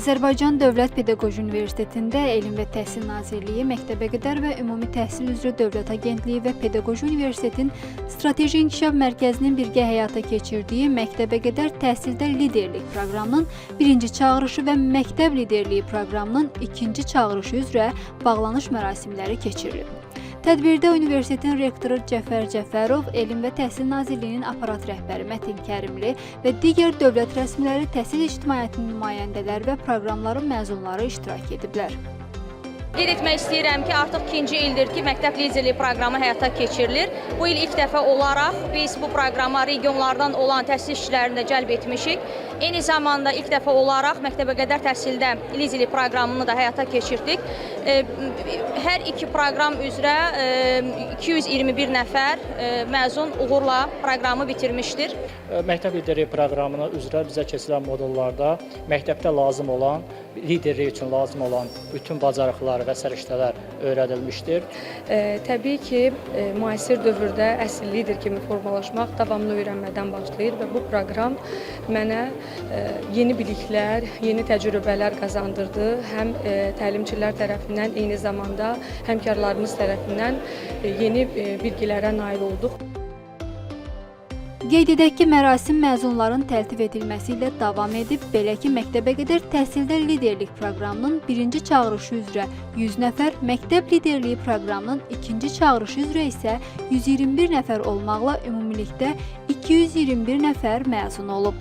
Azərbaycan Dövlət Pedaqoji Universitetində Elm və Təhsil Nazirliyi, Məktəbəqədər və Ümumi Təhsil üzrə Dövlət Agentliyi və Pedaqoji Universitetin Strateji İnkişaf Mərkəzinin birgə həyata keçirdiyi Məktəbəqədər Təhsildə Liderlik proqramının birinci çağırışı və Məktəb Liderliyi proqramının ikinci çağırışı üzrə bağlanış mərasimləri keçirilib. Tədbirdə universitetin rektoru Cəfər Cəfərov, Elm və Təhsil Nazirliyinin aparat rəhbəri Mətin Kərimli və digər dövlət rəsmiləri, təhsil ictimaiyyətinin nümayəndələri və proqramların məzunları iştirak ediblər. Qeyd etmək istəyirəm ki, artıq ikinci ildir ki, məktəb liderliyi proqramı həyata keçirilir. Bu il ilk dəfə olaraq biz bu proqrama regionlardan olan təhsil işçilərini də cəlb etmişik. Eyni zamanda ilk dəfə olaraq məktəbəqədər təhsildə liderlik proqramını da həyata keçirdik. Hər iki proqram üzrə 221 nəfər məzun uğurla proqramı bitirmişdir. Məktəb liderliyi proqramına üzrə bizə keçirilən modullarda məktəbdə lazım olan, liderlik üçün lazım olan bütün bacarıqlar və səriştələr öyrədilmişdir. Təbii ki, müasir dövrdə əsl lider kimi formalaşmaq davamlı öyrənmədən başlayır və bu proqram mənə yeni biliklər, yeni təcrübələr qazandırdı. Həm təlimçilər tərəfindən, eyni zamanda həmkarlarımız tərəfindən yeni bilgilərə nail olduq. Qeyd edək ki, mərasim məzunların təltif edilməsi ilə davam edib, belə ki, məktəbəqədər təhsildə liderlik proqramının birinci çağırışı üzrə 100 nəfər, məktəb liderliyi proqramının ikinci çağırışı üzrə isə 121 nəfər olmaqla ümumilikdə 221 nəfər məzun olub.